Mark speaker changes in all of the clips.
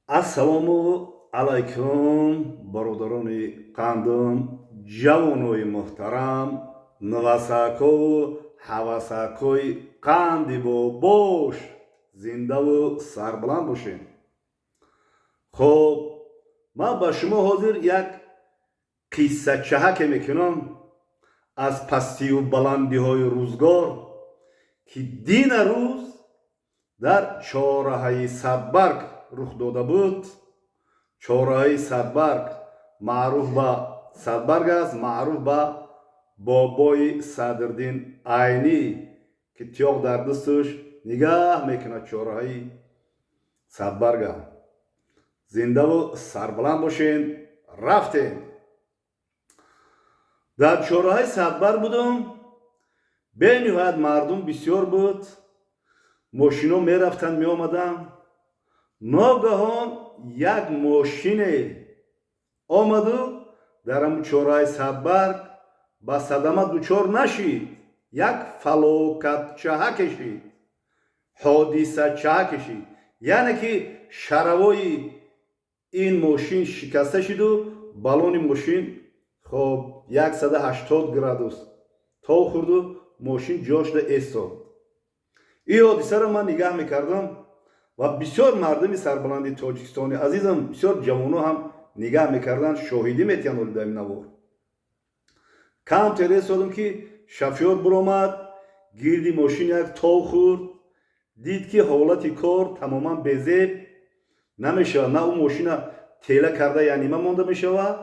Speaker 1: Ассалому алайкум, бародарони қандум, ҷавонои муҳтарам, навасакову ҳавасакои қанди бобош, зиндаву сарбаланд бошед. Хуб, ман ба шумо ҳозир як қиссачаҳаке мекунам аз пастию баландиҳои рӯзгор, ки дина рӯз дар чораҳаи Садбарг рух дода буд. Чораҳаи Садбарг маъруф ба Садбарг аст, маъруф ба бобои Садриддин Айнӣ, ки тиёқ дар дасташ нигаҳ мекунад чораҳаи Садбарга. Зиндаву сарбаланд бошед. Рафтем. Дар чораҳаи Садбарг будум, бениҳоят мардум бисёр буд, мошино мерафтанд, меомаданд. Ногаҳон як мошине омаду дар ҳамн чораҳаи Садбарг ба садама дучор нашид, як фалокатчаҳа кешид, ҳодисачаҳа кешид, яъне ки шаравои ин мошин шикаста шиду балони мошин хоб 180 градус тов хӯрду мошин ҷошда эстод. Ин ҳодисаро ман нигаҳ мекардам ва бисёр мардуми сарбаланди Тоҷикистони азизам, бисёр ҷавоно ҳам нигаҳ мекарданд, шоҳидӣ метиҳанд. Оли дар ин навор камтер эстодам, ки шофёр биромад, гирди мошин як тов хӯрд, дид, ки ҳолати кор тамоман безеб намешавад, на ӯ мошина тела карда янима монда мешавад,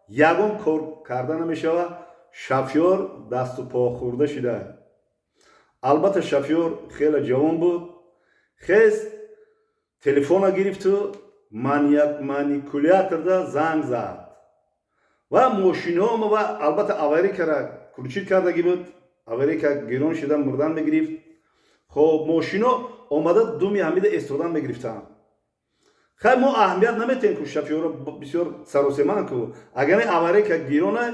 Speaker 1: ягон кор карда намешавад. Шофёр дасту по хӯрда шуда. Албатта, шофёр хеле ҷавон буд. Хез телефона гирифту манипуляторда занг зад ва мошинома ва албатта аварийкара включить кардагӣ буд. Аварийка гирон шуда мурдан мегирифт. Хоб, мошино омада думи ҳамида эстодан мегирифтанд. Хай, мо аҳамият наметиҳем, ку шофёро бисёр саросеман ку. Агар аварийка гирона,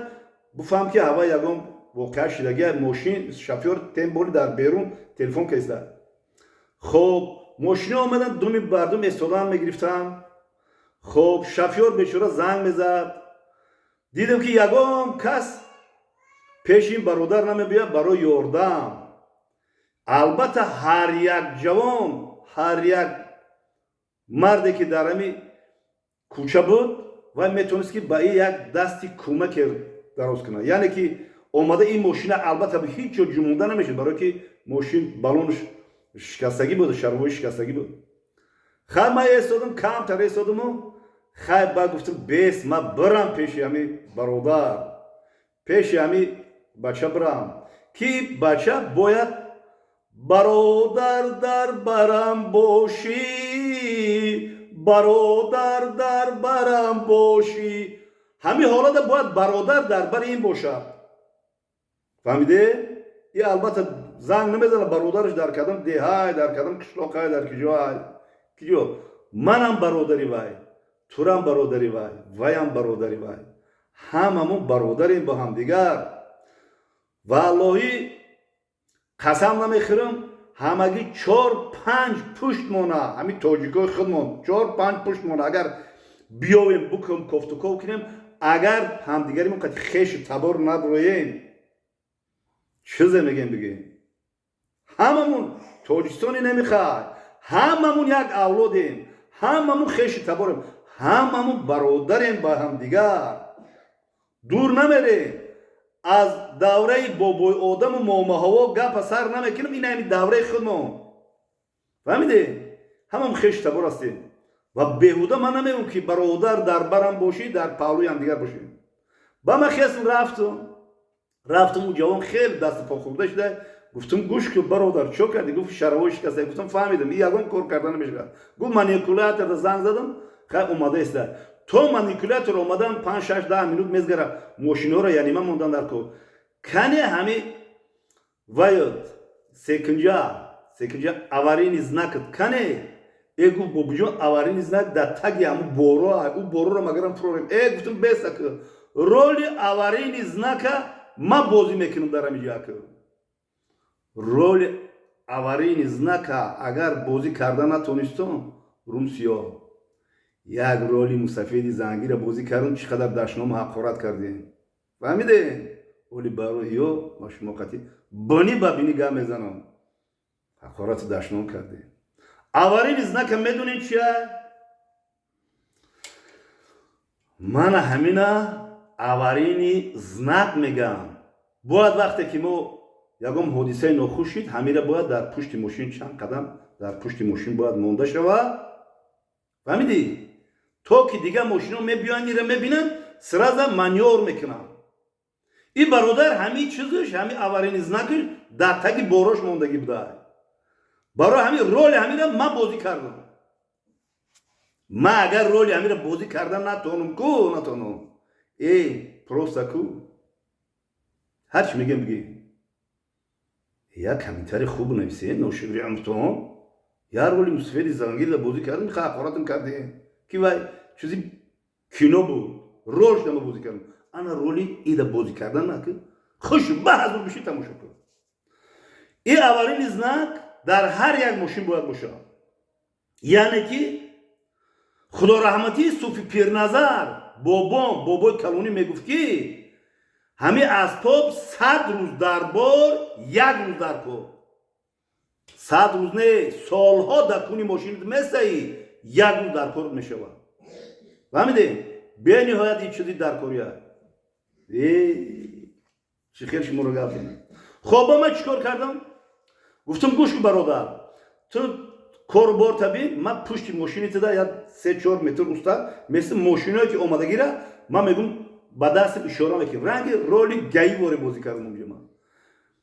Speaker 1: буфаҳм, ки ҳава ягон воқеа шидагия мошин, шофёр тем более дар берун телефон кеста. Хоб, мошино омадан, думи мардум эстодан мегирифтанд. Хоб, шофёр бечора занг мезад. Дидем, ки ягон кас пеши ин бародар намебиёяд барои ёрдам. Албатта, ҳар як ҷавон, ҳар як марде, ки дар ҳами кӯча буд, вай метавонист, ки ба ин як дасти кӯмаке дароз кунад, яъне ки омада ин мошина албатта ҳеҷ ҷо ҷумонда намешуд, барое ки мошин балонш шикастагӣ буд, шаровои шикастагӣ буд. Хай, ман эстодам, камтар эстодаму хай, ба гуфтам, бес ман бирам пеши ҳами бародар, пеши ҳами бача бирам, ки бача бояд бародар дар барам бошӣ, бародар дар барам бошӣ. Ҳамин ҳолата бояд бародар дар бари ин бошад, фаҳмиде? И албатта занг намезанад, бародараш дар кадом деҳай, дар кадом қишлоқай, дар киҷоай, киҷо. Манам бародари вай, турам бародари вай, ваям бародари вай, ҳамамон бародарем бо ҳамдигар. Валлоҳӣ, қасам намехӯрам, ҳамагӣ чор панҷ пушт мона, ҳамин тоҷикои худмон чор панҷ пушт мона. Агар биёвем, букум, кофтуков кунем, агар ҳамдигаримон қати хешу табор наброем, чизе мегем, бигем, ҳамамон Тоҷикистони намехоҳад, ҳамамон як авлодем, ҳамамон хешу таборем, ҳамамон бародарем ба ҳамдигар. Дур намерем, аз давраи бобои одаму момаҳаво гапа сар намекунем. Ин ҳами давраи худмон, фаҳмиде? Ҳамам хешу табор ҳастем ва беҳуда ман намегӯм, ки бародар дар барам бошӣ, дар паҳлӯи ҳамдигар бошем. Ба ман хестм, рафтум, рафтум. Ӯ ҷавон хеле дасту по хӯрда шуда. Гуфтум: «Гӯш кун, бародар, чо кардӣ?» Гуфт: «Шаравои шикаста». Гуфтам: «Фаҳмидам, и ягон кор карда намешавад». Гуфт: «Манипуляторда занг задам, хай, омада иста». То манипулятор омадан 5, 6, 10 минут мезгара, мошиноро янима мондан дар кор. Кане ҳами ваёд секинҷа, секинҷа, аварийный знакат кане? Э, гуфт, бобиҷон, аварийный знак дар таги ҳаму боро, ӯ бороро магарам фурорем. Э, гуфтум, беса ку роли аварийный знака ма бозӣ мекунам дар ҳами ҷо. Роли аварийный знака агар бозӣ карда натонистон, рум сиёҳ. Як роли мусафеди зангира бозӣ кардам, чӣ қадар дашному ҳақорат кардем, фаҳмидем? Оли барои ё ма шумо қатӣ бинӣ ба бинӣ гап мезанам. Ҳақорату дашном кардем. Аварийный знака медонем чия? Мана ҳамина аварийный знак мегӯям. Бояд вақте ки мо ягон ҳодисаи нохуш шид, ҳамира бояд дар пушти мошин, чанд қадам дар пушти мошин бояд монда шавад, фаҳмидӣ? То ки дигар мошино мебиёянд, ира мебинанд, сразу манёвр мекунанд. Ин бародар ҳамин чизш, ҳамин аварийный знакш дар таги борош мондагӣ буда. Барои ҳамин роли ҳамира ман бозӣ кардам. Ман агар роли ҳамира бозӣ кардан натонам ку, натонам, э просто ку ҳарчи мегем, бигем. Як комментарий хуб нависед, ношукри умртон. Як роли мусафеди зангирда бозӣ кардем, ҳақоратам кардем, ки вай чизи кино буд, рол шуда бозӣ кардем. Ана роли ида бозӣ кардан наки хуш ба ҳазур биши, тамошо кун. И аварийный знак дар ҳар як мошин бояд бошад. Яъне ки худораҳматии Суфи Пирназар бобом, бобои калонӣ, мегуфт, ки ҳамин асбоб 100 рӯз дар бор, як рӯз дар кор. 100 рӯз не, солҳо дар куни мошинат месаӣ, як рӯз дар кор мешавад, фаҳмидем? Бениҳоят ин чизи даркория. Чӣ хел шуморо гап занам? Хоб, ман чӣ кор кардам? Гуфтам: «Гӯш ку, бародар, ту корубор табин, ман пушти мошини туда як 3-4 метр уста меси мошиное ки омадагира, ман мегум, ба дастам ишора мекунем». Ранги роли ГАИ воре бозӣ кардам унҷа ман.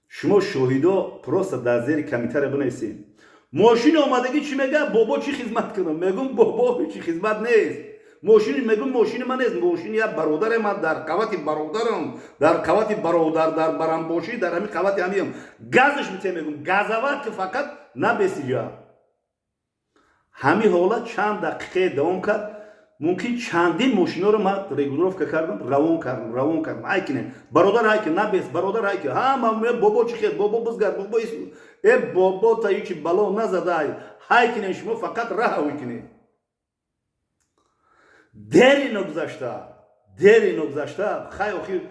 Speaker 1: Шумо шоҳидо, просто дар зери комментария бинависем: мошини омадагӣ чӣ мега? «Бобо, чӣ хизмат кунам?» Мегум: «Бобо, чӣ хизмат нест». Мошини, мегум, мошини ман нест, мошини як бародаре, ман дар қавати бародарам, дар қавати бародар, дар барамбошӣ, дар ҳамин қавати ҳамиам, газаш мите. Мегум: «Газават ки, фақат набесиҷа». Ҳамин ҳолат чанд дақиқае давом кард. Мумкин чандин мошиноро ман регулировка кардам, равон кардам, равон кардам. Ҳай кине, бародар, ҳай ки набес, бародар, ҳай ки ҳама: «Бобо, чӣ хел, бобо, бизгар, бобо». Э, бобо, та ҳичи бало назадай, ҳай кине, шумо фақат раҳавӣ кине. Дери ногузашта, дери ногузашта, хай, охир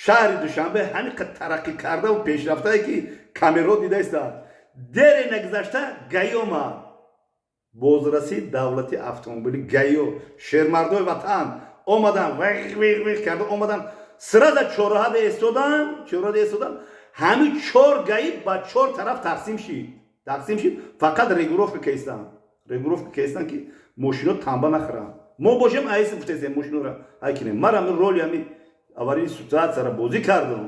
Speaker 1: шаҳри Душанбе ҳамин қад тараққӣ кардаву пешрафтае, ки камеро дидаистад. Дере нагузашта ГАИ омад, бозрасии давлати автомобили ГАИ, шермардои ватан омадан, виқ виқ виқ карда омадан, сразу чорроҳада истодан, чорроҳада истодан. Ҳамин чор ГАИ ба чор тараф тақсим шид, тақсим шид, фақат регулировка кестан, регулировка кестан, ки мошино тамба нахӯранд. Мо бошем, айси гуфтесем, мошинора ҳай кинем. Ман ҳамин роли ҳами аварийный ситуацияро бозӣ кардам.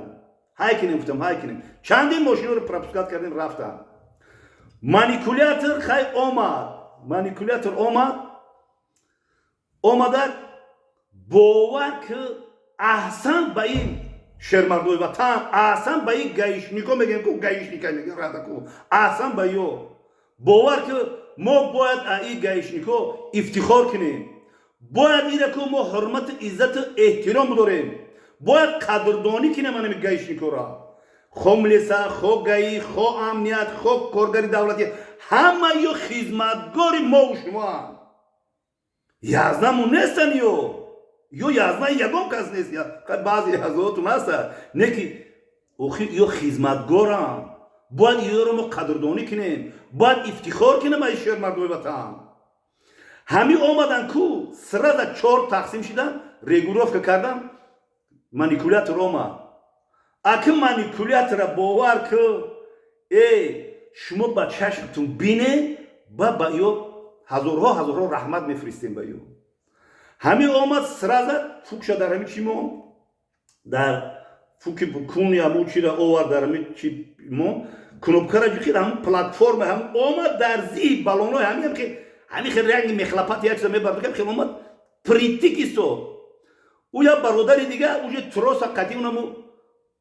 Speaker 1: Ҳай кинем, гуфтам, ҳай кинем. Чандин мошиноро пропускать кардем, рафтам. Манипулятор хай омад, манипулятор омад, омада, бовар ки, аҳсан ба ин шермардои ватан, аҳсан ба ин гаишнико мегӯем ку, гаишника мегӯем радаку, аҳсан ба ё. Бовар ки, мо бояд ин гаишнико ифтихор кунем. Бояд ира ку мо ҳурмату иззату эҳтиром дорем, бояд қадрдонӣ кунем анами гаишникора. Хо милиса, хо ГАИ, хо амният, хо коргари давлатӣ, ҳама ё хизматгори мову шумоанд. Язнамон нестан ё, ё язна ягон кас нест. Баъзе язоотун ҳаста, не ки охир ё хизматгорам. Бояд ёро мо қадрдонӣ кунем, бояд ифтихор кунем аз шермардои ватан. Ҳамин омадан ку, сразу чор тақсим шидан, регулировка кардам. Манипулятор омад. Аки манипулятора, бовар ку, э шумо ба чашмтун бине, ба ё ҳазорҳо, ҳазорҳо раҳмат мефиристем ба ё. Ҳамин омад, сразу фукша дар ҳамин чӣ мон, дар фуки куни ҳамун чира овард, дар ҳамин чи мон, кнопкара ҷухид, ҳамун платформа ҳамун омад дар зиҳ баллонои ҳамин хел, ҳамин хел ранги мехлапати як чиза мебард, хел омад, впритык истод. Ӯ як бародари дига уже троса қатӣ унаму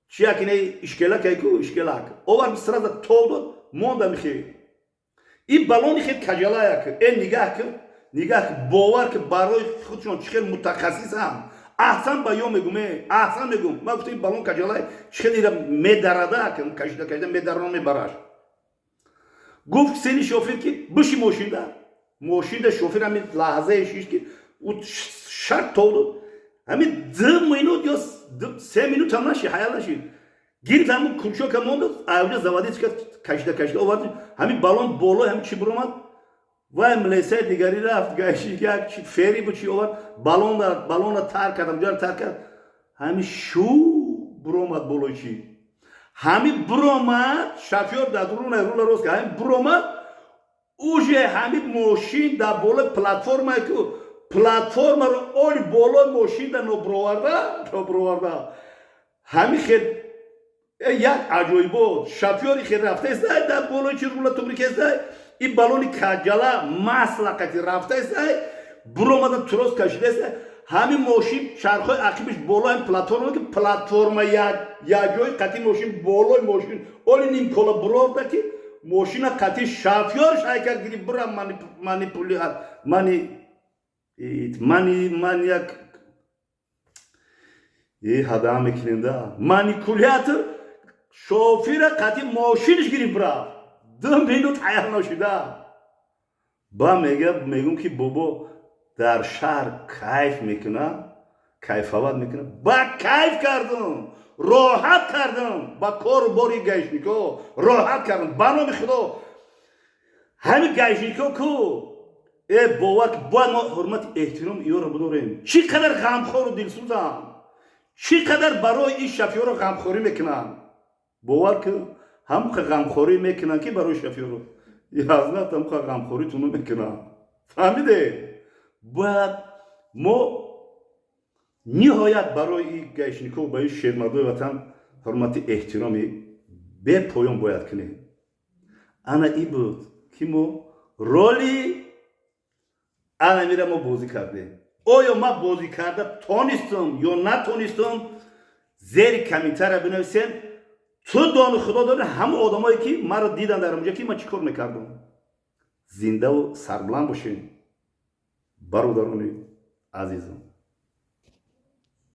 Speaker 1: чиякине ишкелакайку, ишкелак овард, сразу тол дод, монда михел. Ин баллони хел каҷалаяк. Э, нигаҳ ки, нигаҳ ки, бовар ки, барои худшон чӣ хел мутахассисам. Аҳсан ба ё мегум, э аҳсан мегум. Ман гуфтам, ин баллон каҷалай чӣ хел ира медарада, кашида кашида медарона, мебараш. Гуфт сени шофер ки биши мошинда. Мошинда шофер ҳамин лаҳзае шишт, ки ӯ шарт тов дод. Ҳамин 2 минут ё 3 минут ҳам нашид, ҳаял нашид, гирифт, ҳамун крючока монду, авҷа заводить кард, кашида, кашида овард. Ҳамин баллон болои ҳамин чӣ биромад. Вай милисаи дигарӣ рафт, як фери бу, чӣ овард, баллона тар кард, ҳамҷоро тар кард. Ҳамин шу биромад болои чӣ, ҳамин биромад. Шофёр дар руна рула рост кард, ҳамин биромад. Уже ҳамин мошин дар болои платформае ку, платформаро оли болои мошинда нобироварда. Ҳамин хел як аҷоибот. Шофёри хел рафтаестай, дар болои чи рула туғри кестай, ин баллони каҷала масла қати рафтаестай, биромада, трос кашидаестай. Ҳамин мошин чархҳои ақибиш болои ҳамин платформа, ки платформа якҷои қати мошин, болои мошин оли нимкола бирорда, ки мошина қати шофёрш ҳайкал гирифт, бира манипули мани мани маньяк е ҳада мекунем да манипулятор шофира қати мошиниш гирифт, бирафт. 2 минут ҳаял ношида. Ба мега, мегум, ки бобо дар шаҳр кайф мекуна, кайфават мекуна. Ба кайф кардум, роҳат кардам, ба кору бори гаишнико роҳат кардам. Ба номи Худо, ҳамин гаишнико ку э бовар, бояд мо ҳурмати эҳтиром иёро бидорем. Чӣ қадар ғамхору дилсӯзам, чӣ қадар барои ин шофёро ғамхорӣ мекунанд. Бовар ку, ҳамқа ғамхорӣ мекунанд, ки барои шофёро язнат ҳамқа ғамхоритуно мекунанд. Фаҳмиде? Бояд мо ниҳоят барои ин гаишнико, ба ин шермардои ватан ҳурмати эҳтироми бепоён бояд кунем. Ана и буд, ки мо роли анамира мо бозӣ кардем. Оё ман бозӣ карда тонистам ё натонистам? Зери комментария бинависем. Ту дони Худо дори, ҳама одамое, ки маро дидан дар онҷа, ки ман чӣ кор мекардам. Зиндаву сарбуланд бошем, бародарони азизам.